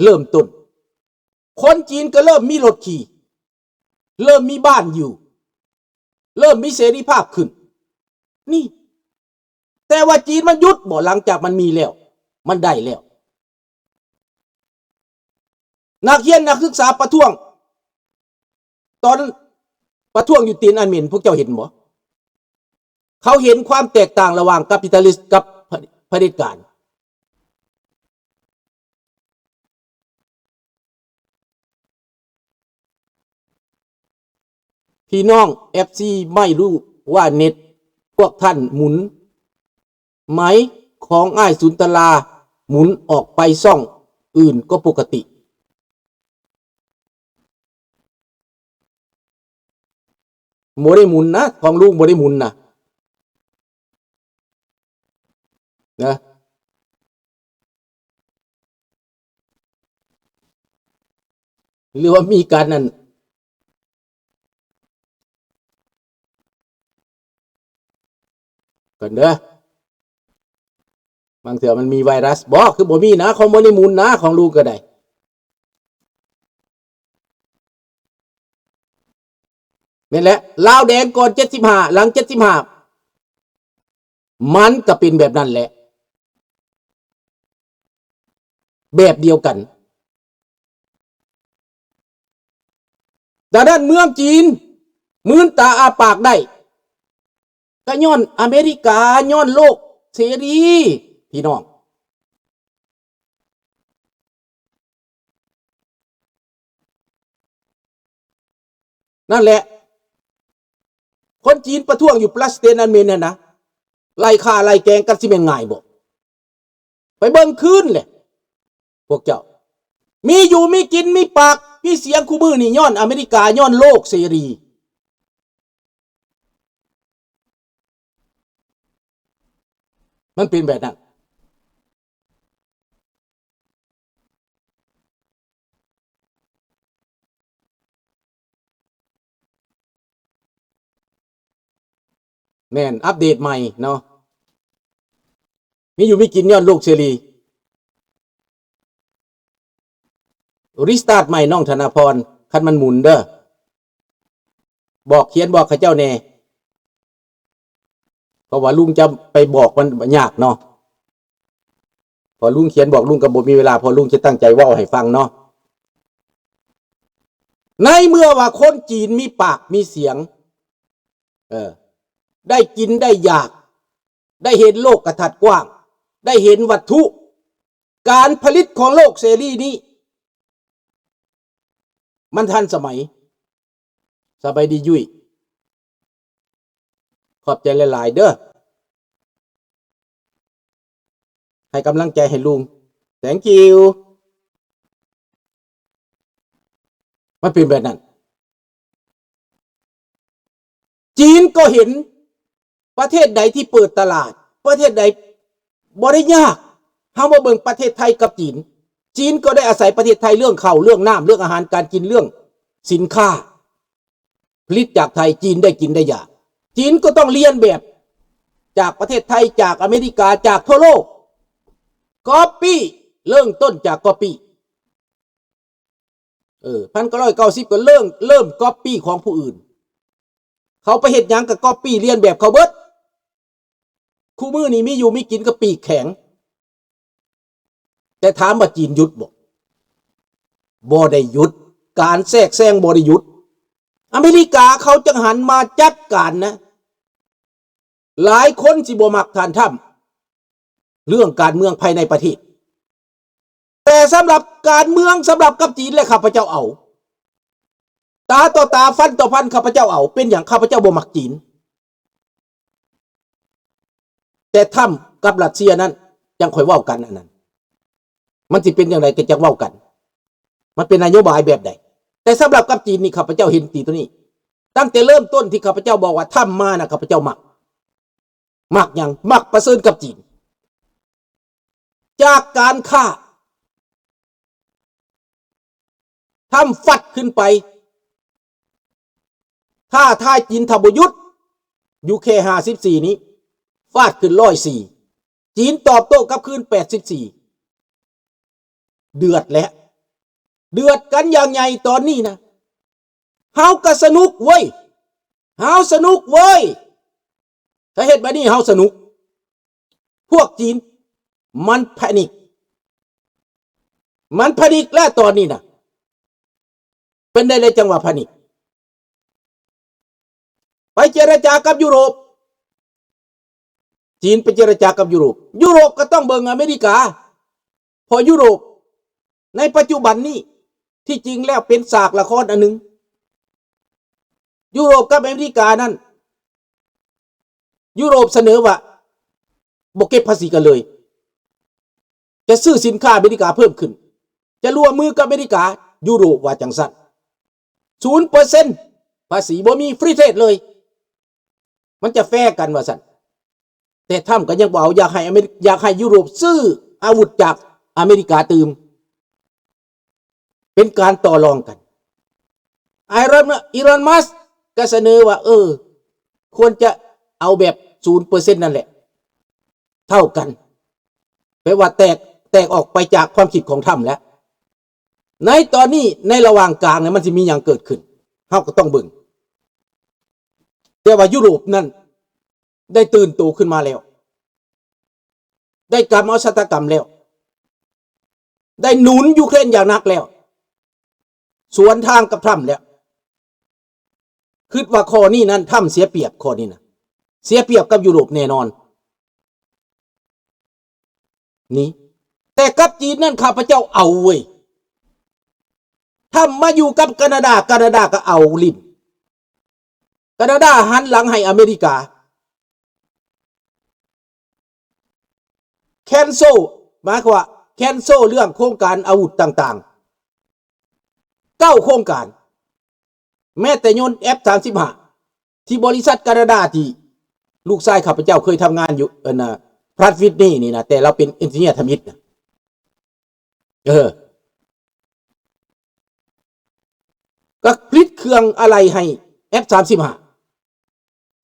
ເລີ່ມຕົ້ນ ຄົນຈີນກໍເລີ່ມມີລົດຂີ່ ເລີ່ມມີບ້ານຢູ່ ເລີ່ມມີເສລີພາບຂຶ້ນ ນີ້ ແຕ່ວ່າຈີນມັນຢຸດບໍ່? ຫຼັງຈາກມັນມີແລ້ວ ມັນໄດ້ແລ້ວ ນັກຮຽນນັກສຶກສາປະທ້ວງ ຕອນປະທ້ວງຢູ່ຕີນອັນເໝັນ ພວກເຈົ້າເຫັນບໍ່? ເຂົາເຫັນຄວາມແຕກຕ່າງລະຫວ່າງ capitalist ກັບຜະເດັດການ. ພີ່ນ້ອງເອັຟຊີ ໄມ່ຮູ້ວ່າເນັດພວກທ່ານໝຸນໄໝ? ຂອງອ້າຍສຸນຕະລາໝຸນອອກໄປຊ່ອງອື່ນກໍປົກກະຕິ. ບໍ່ໄດ້ໝຸນນະ ຂອງລຸງບໍ່ໄດ້ໝຸນນະ ນະ ຫຼືວ່າມີການນັ້ນ ກັນເດີ້ ບາງເທື່ອມັນມີໄວຣັສບໍ? ຄືບໍ່ມີນະ ຂອງບໍ່ໄດ້ໝຸນນະ ຂອງລຸງກໍໄດ້. ແມ່ນແຫຼະ ລາວແດງກ່ອນເຈັດສິບຫ້າ ຫຼັງເຈັດສິບຫ້າ ມັນກໍເປັນແບບນັ້ນແຫຼະ ແບບດຽວກັນ. ດັ່ງນັ້ນເມືອງຈີນມືນຕາອ້າປາກໄດ້ ກໍຍ້ອນອາເມລິກາ ຍ້ອນໂລກເສລີ ພີ່ນ້ອງ. ນັ້ນແຫຼະ ຄົນຈີນປະທ້ວງຢູ່ປະເທດອັນເໝັນຫັ້ນນະ ໄລ່ຂ້າໄລ່ແກງກັນ ຊິແມ່ນງ່າຍບໍ່? ໄປເບິ່ງຄືນແຫຼະ ພວກເຈົ້າ ມີຢູ່ມີກິນ ມີປາກມີສຽງ ຄູ່ມື້ນີ້ຍ້ອນອາເມລິກາ ຍ້ອນໂລກເສລີ. ມັນເປັນແບບນັ້ນ ແມ່ນ ອັບເດດໃໝ່ເນາະ ມີຢູ່ມີກິນຍ້ອນໂລກເສລີ. ຣີສະຕາດໃໝ່ນ້ອງທະນາພອນ ຄັນມັນໝູນເດີ້ ບອກ ຂຽນບອກເຂົາເຈົ້າແດ່ ເພາະວ່າລຸງຈະໄປບອກມັນຍາກເນາະ ເພາະລຸງຂຽນບອກ ລຸງກໍບໍ່ມີເວລາ ເພາະລຸງຈະຕັ້ງໃຈເວົ້າໃຫ້ຟັງເນາະ. ໃນເມື່ອວ່າຄົນຈີນມີປາກມີສຽງ ເອີ ໄດ້ກິນໄດ້ຢາກ ໄດ້ເຫັນໂລກກະທັດກວ້າງ ໄດ້ເຫັນວັດຖຸ ການຜະລິດຂອງໂລກເສລີນີ້ ມັນທັນສະໄໝ. ສະບາຍດີ ຍຸ້ຍ ຂອບໃຈຫຼາຍໆເດີ້ ໃຫ້ກຳລັງໃຈໃຫ້ລຸງ thank you. ມັນເປັນແບບນັ້ນ ຈີນກໍເຫັນ ປະເທດໃດທີ່ເປີດຕະຫຼາດ ປະເທດໃດບໍ່ໄດ້ຍາກ ເຮົາມາເບິ່ງປະເທດໄທກັບຈີນ ຈີນກໍໄດ້ອາໄສປະເທດໄທເລື່ອງເຂົ້າ ເລື່ອງນ້ຳ ເລື່ອງອາຫານການກິນ ເລື່ອງສິນຄ້າ ຜະລິດຈາກໄທ ຈີນໄດ້ກິນໄດ້ຢາກ ຈີນກໍຕ້ອງລຽນແບບຈາກປະເທດໄທ ຈາກອາເມລິກາ ຈາກທົ່ວໂລກ copy ເລີ່ມຕົ້ນຈາກ copy. ເອີ ພັນເກົ້າຮ້ອຍເກົ້າສິບ ກໍເລີ່ມ ເລີ່ມ copy ຂອງຜູ້ອື່ນ ເຂົາໄປເຮັດຫຍັງກໍ copy ລຽນແບບເຂົາເບິດ ຄູ່ມື້ນີ້ມີຢູ່ມີກິນກໍປີກແຂງ ແຕ່ຖາມວ່າຈີນຢຸດບໍ່? ບໍ່ໄດ້ຢຸດ ການແຊກແຊງບໍ່ໄດ້ຢຸດ ອາເມລິກາເຂົາຈັ່ງຫັນມາຈັດການນະ ຫຼາຍຄົນຊິບໍ່ມັກທ່ານທຳ ເລື່ອງການເມືອງພາຍໃນປະເທດ ແຕ່ສຳລັບການເມືອງ ສຳລັບກັບຈີນແລ້ວ ຂ້າພະເຈົ້າເອົາ ຕາຕໍ່ຕາ ຟັນຕໍ່ຟັນ ຂ້າພະເຈົ້າເອົາ ເປັນຫຍັງ ຂ້າພະເຈົ້າບໍ່ມັກຈີນ ແຕ່ທຳກັບຣັດເຊຍນັ້ນ ຈັ່ງຄ່ອຍເວົ້າກັນ ອັນນັ້ນ ມັນຊິເປັນຈັ່ງໃດກໍຈັ່ງເວົ້າກັນ ມັນເປັນນະໂຍບາຍແບບໃດ ແຕ່ສຳລັບກັບຈີນນີ້ ຂ້າພະເຈົ້າເຫັນຕີໂຕນີ້ ຕັ້ງແຕ່ເລີ່ມຕົ້ນທີ່ຂ້າພະເຈົ້າບອກວ່າທຳມານະ ຂ້າພະເຈົ້າມັກ ມັກຫຍັງ? ມັກປະເຊີນກັບຈີນ ຈາກການຄ້າ ທຳຟັດຂຶ້ນໄປ ທ້າທາຍຈີນ ຖ້າບໍ່ຢຸດ ຢູ່ແຄ່ຫ້າສິບສີ່ນີ້ ຟາດຂຶ້ນຮ້ອຍສີ່ ຈີນຕອບໂຕ້ກັບຄືນແປດສິບສີ່ ເດືອດແລ້ວ ເດືອດກັນຢ່າງໃຫຍ່ຕອນນີ້ນະ. ເຮົາກໍສະໜຸກເວີຍ ເຮົາສະໜຸກເວີຍ ຖ້າເຮັດແບບນີ້ເຮົາສະໜຸກ. ພວກຈີນມັນແພນິກ ມັນແພນິກແລ້ວຕອນນີ້ນະ. ເປັນໄດ້ແລ້ວຈັ່ງວ່າແພນິກ. ໄປເຈລະຈາກັບຢູໂຣບ ຈີນໄປເຈລະຈາກັບຢູໂຣບ ຢູໂຣບກໍຕ້ອງເບິ່ງອາເມລິກາ ເພາະຢູໂຣບໃນປັດຈຸບັນນີ້ ທີ່ຈິງແລ້ວເປັນສາກລະຄອນອັນໜຶ່ງ. ຢູໂຣບກັບອາເມລິການັ້ນ ຢູໂຣບສະເໜີວ່າບໍ່ເກັບພາສີກັນເລີຍ ຈະຊື້ສິນຄ້າອາເມລິກາເພີ່ມຂຶ້ນ ຈະຮ່ວມມືກັບອາເມລິກາ ຢູໂຣບວ່າຈັ່ງຊັ້ນ. ສູນເປີເຊັນພາສີ ບໍ່ມີ free trade ເລີຍ ມັນຈະແຟກັນວ່າຊັ້ນ. ແຕ່ທຳກໍຍັງບໍ່ເອົາ ຢາກໃຫ້ອາເມລິ ຢາກໃຫ້ຢູໂຣບຊື້ອາວຸດຈາກອາເມລິກາຕື່ມ ເປັນການຕໍ່ລອງກັນ. ອາລອນ ອີລອນ ມັສ ກໍສະເໜີວ່າ ເອີ ຄວນຈະເອົາແບບສູນເປີເຊັນນັ້ນແຫຼະ ເທົ່າກັນ ແປວ່າແຕກ ແຕກອອກໄປຈາກຄວາມຄິດຂອງທຳແລ້ວ. ໃນຕອນນີ້ ໃນລະຫວ່າງກາງນີ້ ມັນຊິມີຫຍັງເກີດຂຶ້ນ ເຮົາກໍຕ້ອງເບິ່ງ. ແຕ່ວ່າຢູໂຣບນັ້ນໄດ້ຕື່ນໂຕຂຶ້ນມາແລ້ວ ໄດ້ກຳເອົາຊະຕາກຳແລ້ວ ໄດ້ໜູນຢູເຄຣນຢ່າງໜັກແລ້ວ ສວນທາງກັບທຳແລ້ວ. ຄິດວ່າຂໍ້ນີ້ນັ້ນ ທຳເສຍປຽບ ຂໍ້ນີ້ນະ ເສຍປຽບກັບຢູໂຣບແນ່ນອນ. ນີ້ ແຕ່ກັບຈີນນັ້ນ ຂ້າພະເຈົ້າເອົາເວີຍ. ທຳມາຢູ່ກັບການາດາ ການາດາກໍເອົາຫຼິ້ນ ການາດາຫັນຫຼັງໃຫ້ອາເມລິກາ cancel ໝາຍຄວາມວ່າ cancel ເລື່ອງໂຄງການອາວຸດຕ່າງໆ ເກົ້າໂຄງການ ແມ້ແຕ່ຍົນ ເອັຟສາມສິບຫ້າ ທີ່ບໍລິສັດການາດາ ທີ່ລູກຊາຍຂ້າພະເຈົ້າເຄີຍທຳງານຢູ່ ອັນນ່າ Pratt Whitney ນີ້ນະ ແຕ່ລາວເປັນເອັນຈິເນຍທຳອິດນະ ເອີ ກໍຜະລິດເຄື່ອງອາໄຫຼ່ໃຫ້ ເອັຟສາມສິບຫ້າ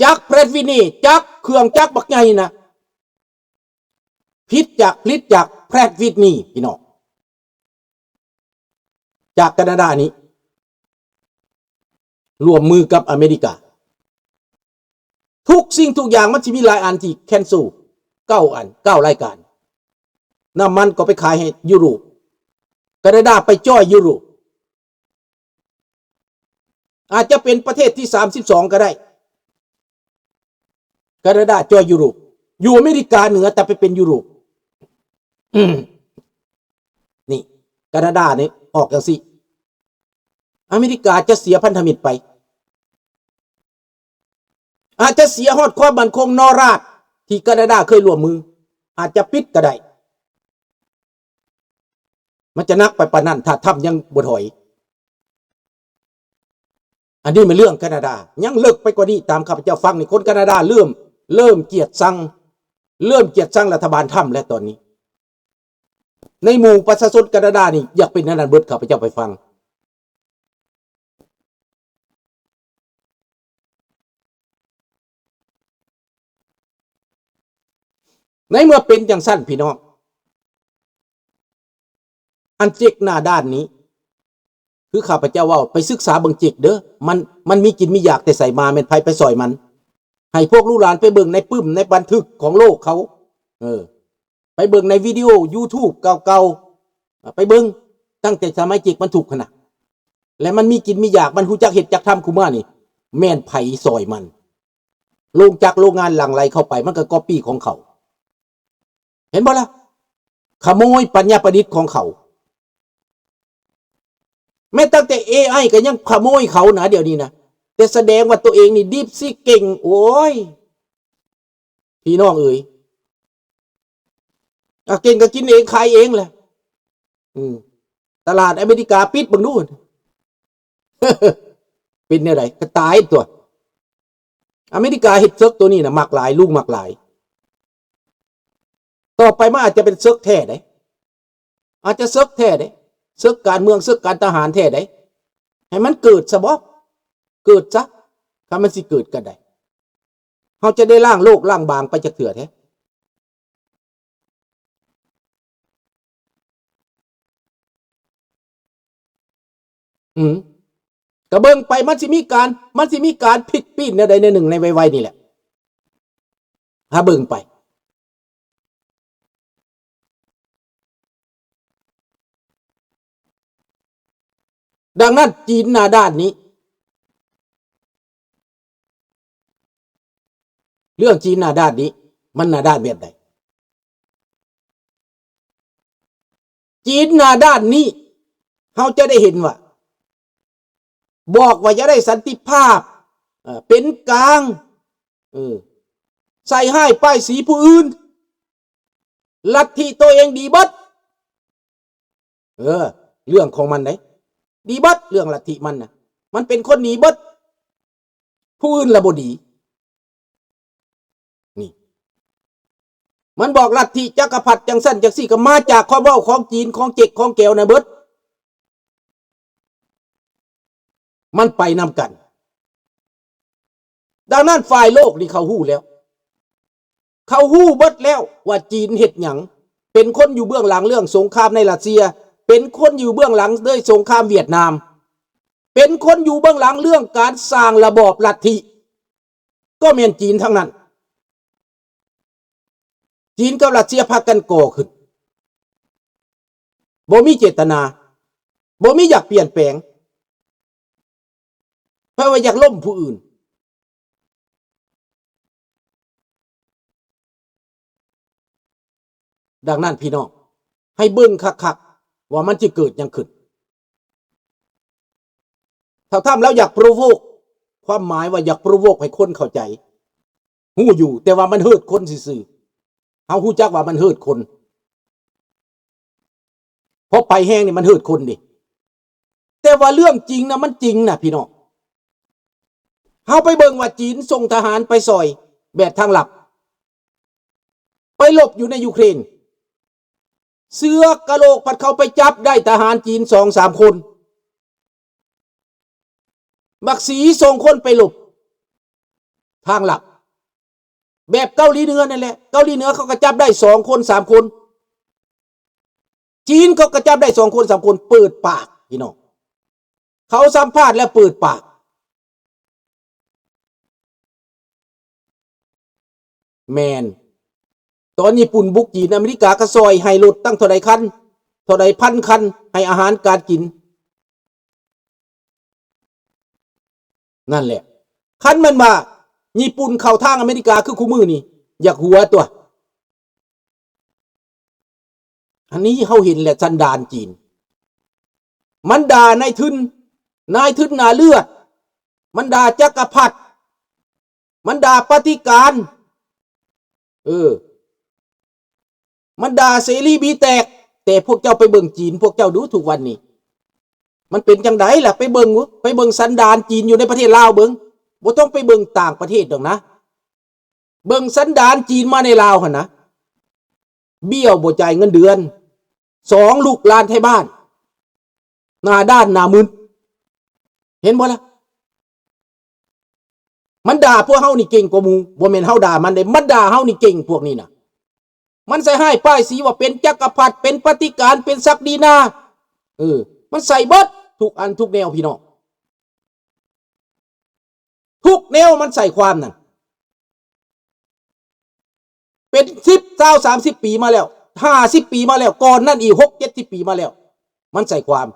ຈາກ Pratt Whitney ຈາກເຄື່ອງຈັກບັກໃຫຍ່ນະ ຜິດຈາກ ຜະລິດຈາກ Pratt Whitney ພີ່ນ້ອງ ຈາກການາດານີ້ ຮ່ວມມືກັບອາເມລິກາ. ທຸກສິ່ງທຸກຢ່າງ ມັນຊິມີຫຼາຍອັນທີ່ cancel ເກົ້າອັນ ເກົ້າລາຍການ. ນ້ຳມັນກໍໄປຂາຍໃຫ້ຢູໂຣບ ການາດາໄປຈອຍຢູໂຣບ ອາດຈະເປັນປະເທດທີສາມສິບສອງກໍໄດ້ ການາດາຈອຍຢູໂຣບ ຢູ່ອາເມລິກາເໜືອ ແຕ່ໄປເປັນຢູໂຣບ. ນີ້ ການາດານີ້ອອກຈັ່ງຊີ້ ອາເມລິກາຈະເສຍພັນທະມິດໄປ ອາດຈະເສຍຮອດຄວາມໝັ້ນຄົງ NORAD ທີ່ການາດາເຄີຍຮ່ວມມື ອາດຈະປິດກໍໄດ້. ມັນຈະໜັກໄປປານນັ້ນ ຖ້າທຳຍັງບໍ່ຖອຍ. ອັນນີ້ແມ່ນເລື່ອງການາດາ ຍັງເລິກໄປກວ່ານີ້. ຕາມຂ້າພະເຈົ້າຟັງນີ້ ຄົນການາດາເລີ່ມ ເລີ່ມກຽດຊັງ ເລີ່ມກຽດຊັງລັດຖະບານທຳແລ້ວຕອນນີ້. ໃນໝູ່ປະຊາຊົນການາດານີ້ ຢາກເປັນອັນນັ້ນເບິດ ຂ້າພະເຈົ້າໄປຟັງ. ໃນເມື່ອເປັນຈັ່ງຊັ້ນ ພີ່ນ້ອງ ອັນເຈັກໜ້າດ້ານນີ້ ຄືຂ້າພະເຈົ້າເວົ້າ ໄປສຶກສາເບິ່ງເຈັກເດີ້ ມັນ ມັນມີກິນມີຢາກແຕ່ໃສມາ ແມ່ນໃຜໄປຊ່ອຍມັນ. ໃຫ້ພວກລູກຫຼານໄປເບິ່ງໃນປຶ້ມໃນບັນທຶກຂອງໂລກເຂົາ ເອີ ໄປເບິ່ງໃນວິດີໂອ YouTube ເກົ່າໆ ໄປເບິ່ງຕັ້ງແຕ່ສະໄໝເຈັກມັນທຸກຫັ້ນນະ ແລະ ມັນມີກິນມີຢາກ ມັນຮູ້ຈັກເຮັດຈັກທຳ ຄູ່ມານີ້ ແມ່ນໃຜຊ່ອຍມັນ? ໂລງຈັກໂລງງານຫຼັ່ງໄຫຼເຂົ້າໄປ ມັນກໍກັອບປີ້ຂອງເຂົາ. ເຫັນບໍ່ລະ? ຂະໂມຍປັນຍາປະດິດຂອງເຂົາ. ແມ້ຕັ້ງແຕ່ເອໄອກໍຍັງຂະໂມຍເຂົານະ ດຽວນີ້ນະ. ແຕ່ສະແດງວ່າຕົວເອງນີ້ DeepSeek ເກັ່ງ. ໂອ້ຍ ພີ່ນ້ອງເອີຍ ອາ ເກັ່ງກໍກິນເອງຂາຍເອງແຫຼະ. ອືມ ຕະຫຼາດອາເມລິກາປິດເບິ່ງດູ ເປັນແນວໃດ? ກໍຕາຍຕົວະ. ອາເມລິກາເຮັດເສິກໂຕນີ້ນະ ມັກຫຼາຍ ລຸງມັກຫຼາຍ. ຕໍ່ໄປມັນອາດຈະເປັນເສິກແທ້ເດ້ ອາດຈະເສິກແທ້ເດ້ ເສິກການເມືອງ ເສິກການທະຫານແທ້ເດ້. ໃຫ້ມັນເກີດຊະບໍ ເກີດຊະ ຄັນມັນຊິເກີດກໍໄດ້ ເຮົາຈະໄດ້ລ້າງໂລກລ້າງບາງໄປຈັກເທື່ອແທ້. ອືມ ກໍເບິ່ງໄປ ມັນຊິມີການ ມັນຊິມີການພລິກປີ້ນແນວໃດແນວໜຶ່ງໃນໄວໆນີ້ແຫຼະ ຖ້າເບິ່ງໄປ. ດັ່ງນັ້ນ ຈີນໜ້າດ້ານນີ້ ເລື່ອງຈີນໜ້າດ້ານນີ້ ມັນໜ້າດ້ານແບບໃດ? ຈີນໜ້າດ້ານນີ້ ເຮົາຈະໄດ້ເຫັນວ່າ ບອກວ່າຢາກໄດ້ສັນຕິພາບ ເອີ ເປັນກາງ ເອີ ໃສ່ຮ້າຍປ້າຍສີຜູ້ອື່ນ ລັດທິໂຕເອງດີເບິດ. ເອີ ເລື່ອງຂອງມັນເດ້ ດີເບິດ ເລື່ອງລັດທິມັນນະ ມັນເປັນຄົນດີເບິດ ຜູ້ອື່ນລະບໍ່ດີ. ນີ້ ມັນບອກລັດທິຈັກກະພັດຈັ່ງຊັ້ນຈັ່ງຊີ້ ກໍມາຈາກຄວາມເວົ້າຂອງຈີນ ຂອງເຈັກຂອງແກວນັ້ນເບິດ ມັນໄປນຳກັນ. ດັ່ງນັ້ນ ຝ່າຍໂລກນີ້ເຂົາຮູ້ແລ້ວ ເຂົາຮູ້ເບິດແລ້ວວ່າຈີນເຮັດຫຍັງ ເປັນຄົນຢູ່ເບື້ອງຫຼັງເລື່ອງສົງຄາມໃນຣັດເຊຍ ເປັນຄົນຢູ່ເບື້ອງຫຼັງເລື່ອງສົງຄາມຫວຽດນາມ ເປັນຄົນຢູ່ເບື້ອງຫຼັງເລື່ອງການສ້າງລະບອບລັດທິ ກໍແມ່ນຈີນທັງນັ້ນ. ຈີນກັບຣັດເຊຍພາກັນກໍ່ຂຶ້ນ ບໍ່ມີເຈດຕະນາ ບໍ່ມີຢາກປ່ຽນແປງ ແປວ່າຢາກລົ້ມຜູ້ອື່ນ. ດັ່ງນັ້ນ ພີ່ນ້ອງ ໃຫ້ເບິ່ງຄັກໆ ວ່າມັນຈະເກີດຫຍັງຂຶ້ນ. ທ້າວທຣຳລາວຢາກໂປຣໂວກ ຄວາມໝາຍວ່າຢາກໂປຣໂວກໃຫ້ຄົນເຂົ້າໃຈ ຮູ້ຢູ່ ແຕ່ວ່າມັນເຮີດຄົນຊື່ໆ. ເຮົາຮູ້ຈັກວ່າມັນເຮີດຄົນ ເພາະໄປແຮງນີ້ມັນເຮີດຄົນເດ້. ແຕ່ວ່າເລື່ອງຈິງນະ ມັນຈິງນະ ພີ່ນ້ອງ. ເຮົາໄປເບິ່ງວ່າຈີນສົ່ງທະຫານໄປຊ່ອຍແບບທາງລັບ ໄປລົບຢູ່ໃນຢູເຄຣນ ເສືອກະໂຫຼກພັດເຂົ້າໄປຈັບໄດ້ທະຫານຈີນສອງສາມຄົນ. ບັກສີສົ່ງຄົນໄປລົບທາງລັບ ແບບເກົາຫຼີເໜືອນັ້ນແຫຼະ. ເກົາຫຼີເໜືອເຂົາກໍຈັບໄດ້ສອງຄົນສາມຄົນ ຈີນເຂົາກໍຈັບໄດ້ສອງຄົນສາມຄົນ. ເປີດປາກ ພີ່ນ້ອງ ເຂົາສຳພາດແລ້ວເປີດປາກ. ແມ່ນ ຕອນຍີ່ປຸ່ນບຸກຈີນ ອາເມລິກາກໍຊ່ອຍໃຫ້ລົດຕັ້ງເທົ່າໃດຄັນ ເທົ່າໃດພັນຄັນ ໃຫ້ອາຫານການກິນ. ນັ້ນແຫຼະ ຄັນແມ່ນວ່າຍີ່ປຸ່ນເຂົ້າທາງອາເມລິກາຄືຄູ່ມື້ນີ້ ຢາກຫົວຕົວະ. ອັນນີ້ເຮົາເຫັນແຫຼະສັນດານຈີນ ມັນດ່ານາຍທຶນ ນາຍທຶນໜ້າເລືອດ ມັນດ່າຈັກກະພັດ ມັນດ່າປະຕິການ ເອີ ມັນດ່າເສລີບີແຕກ. ແຕ່ພວກເຈົ້າໄປເບິ່ງຈີນພວກເຈົ້າດູທຸກວັນນີ້ ມັນເປັນຈັ່ງໃດລະ? ໄປເບິ່ງ ໄປເບິ່ງສັນດານຈີນຢູ່ໃນປະເທດລາວເບິ່ງ ບໍ່ຕ້ອງໄປເບິ່ງຕ່າງປະເທດດອກນະ. ເບິ່ງສັນດານຈີນມາໃນລາວຫັ້ນນະ ເບ້ຍບໍ່ຈ່າຍເງິນເດືອນ ສອງ ລຸກລານໄທບ້ານ ໜ້າດ້ານໜ້າມຶນ ເຫັນບໍ່ລະ? ມັນດ່າພວກເຮົານີ້ເກັ່ງກວ່າໝູ່ ບໍ່ແມ່ນເຮົາດ່າມັນເດ້ ມັນດ່າເຮົານີ້ເກັ່ງ ພວກນີ້ນະ. ມັນໃສ່ຮ້າຍປ້າຍສີວ່າເປັນຈັກກະພັດ ເປັນປະຕິການ ເປັນສັກດີນາ ເອີ ມັນໃສ່ເບິດທຸກອັນທຸກແນວ ພີ່ນ້ອງ. ທຸກແນວມັນໃສ່ຄວາມນັ້ນ ເປັນສິບ ຊາວ ສາມສິບປີມາແລ້ວ ຫ້າສິບປີມາແລ້ວ ກ່ອນນັ້ນອີກຫົກເຈັດສິບປີມາແລ້ວ ມັນໃສ່ຄວາມ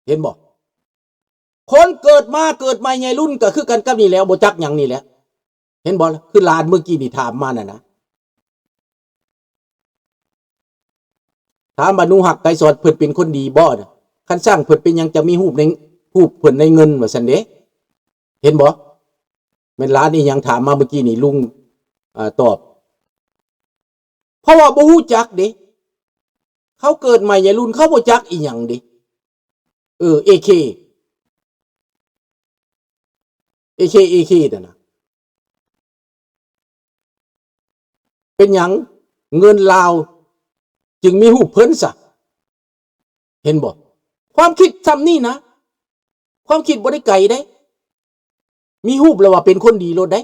ເຫັນບໍ່? ຄົນເກີດມາ ເກີດໃໝ່ໃຫຍ່ລຸນກໍຄືກັນກັບນີ້ແຫຼະ ບໍ່ຈັກຫຍັງນີ້ແຫຼະ. ເຫັນບໍ່ລະ? ຄືຫຼານເມື່ອກີ້ນີ້ຖາມມານັ້ນນະ ຖາມວ່າໜູຮັກໄກສອນເພິ່ນເປັນຄົນດີບໍ່ນະ? ຄັນຊ່າງເພິ່ນເປັນຫຍັງຈະມີຮູບໃນ ຮູບເພິ່ນໃນເງິນວ່າຊັ້ນເດ້. ເຫັນບໍ່? ແມ່ນຫຼານອີຫຍັງຖາມມາເມື່ອກີ້ນີ້ ລຸງ ອາ ຕອບ ເພາະວ່າບໍ່ຮູ້ຈັກເດ້ ເຂົາເກີດໃໝ່ໃຫຍ່ລຸນ ເຂົາບໍ່ຈັກອີຫຍັງເດ້. ເອີ ເອເຄ ເອເຄ ເອເຄ ນັ້ນນະ ເປັນຫຍັງເງິນລາວຈຶ່ງມີຮູບເພິ່ນຊະ? ເຫັນບໍ່? ຄວາມຄິດຊ່ຳນີ້ນະ ຄວາມຄິດບໍ່ໄດ້ໄກເດ້. ມີຮູບແລ້ວວ່າເປັນຄົນດີໂລດເດ້.